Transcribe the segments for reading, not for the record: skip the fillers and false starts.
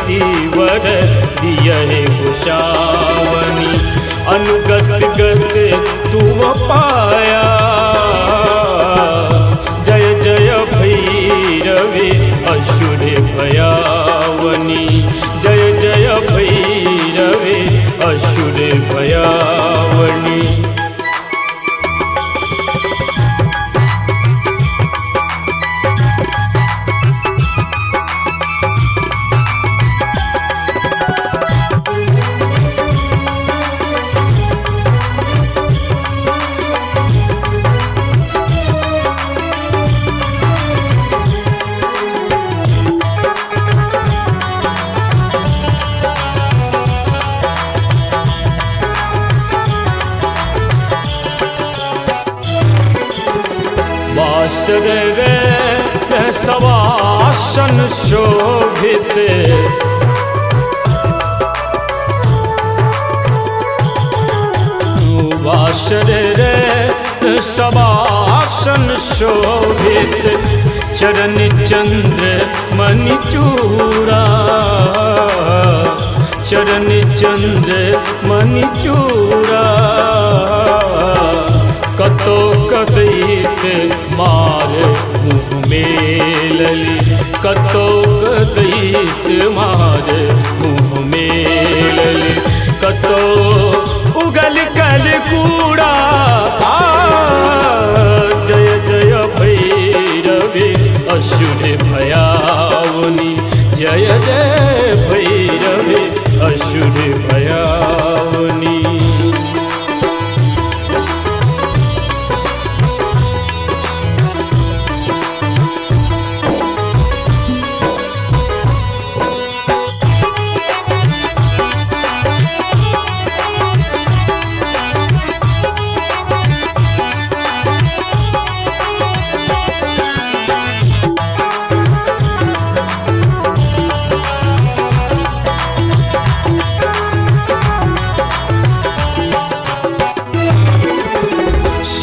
सुमति वर दिय गोसावनी। अनुगत गत तुम पाया, जय जय भैरवी असुर भयावनी। जय जय भैरवी असुर भयावनी। बासर रे सवासन शोभित, बासर रे सवासन शोभित, चरण चंद्र मणि चूड़ा, चरण चंद्र मणि चूड़ा। कतो कदैत मार मुँह मेलली, कतो कदैत मार मुँह मेलली। कतो उगल कल कूड़ा, जय जय भैरवी असुर भयावनी। जय जय भैरवी असुर भयावनी।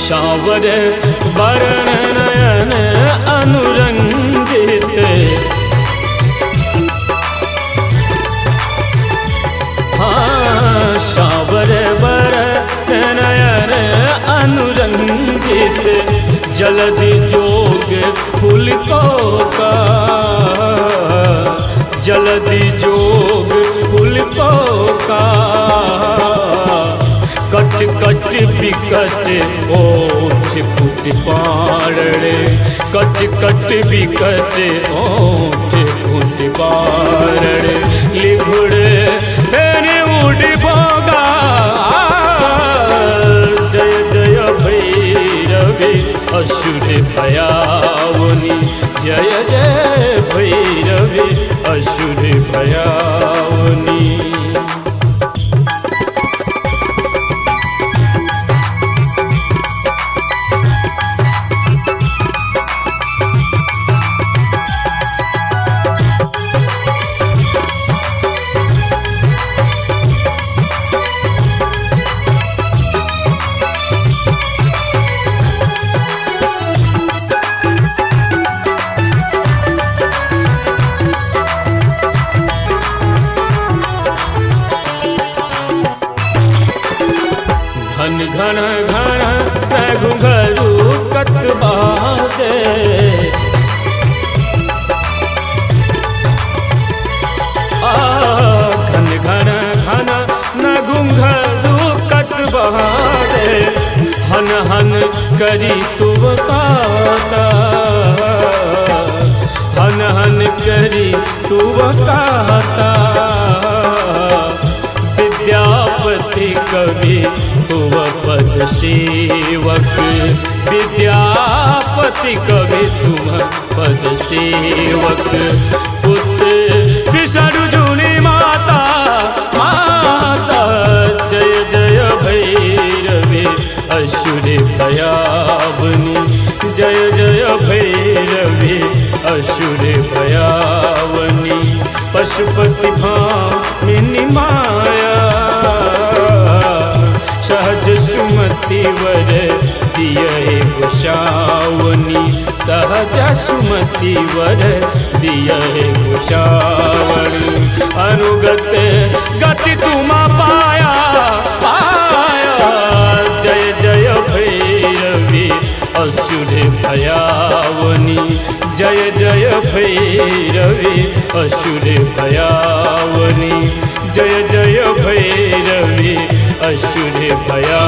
सावर वरण नयन अनुरंजित, हाँ सावर वरण नयन अनुरंजित, जलधि जोग फूल को का, जलधि जोग फूल को का। कट कट बिकट ओठ फुट पारणे, कट कट बिकट ओठ फुट पारणे। लिघुड़ फेर उड़ भोगा, जय जय भैरवी असुर भयावनी। जय जय भैरवी असुर भयावनी। घन घन घन घुंघरू कत बाजे, आ घन घन घन न घुंघरू कत बाजे। हन हन करी तुम काता, हन हन करी तुम काता। विद्यापति कवि तुव पद सेवक, विद्यापति कवि तुम पद सेवक। पुत्र बिसरु जुनि माता माता, जय जय भैरवी असुर भयावनी। जय जय भैरवी असुर भयावनी। पशुपति भामिनी माया, सहज सुमति वर दिय गोसावनी। सहज सुमति वर दिय गोसावनी। दुर्गत गति तुमा पाया पाया। जय जय भैरवी असुर भयावनी, जय जय भैरवी असुर भयावनी, जय जय भैरवी असुर भया।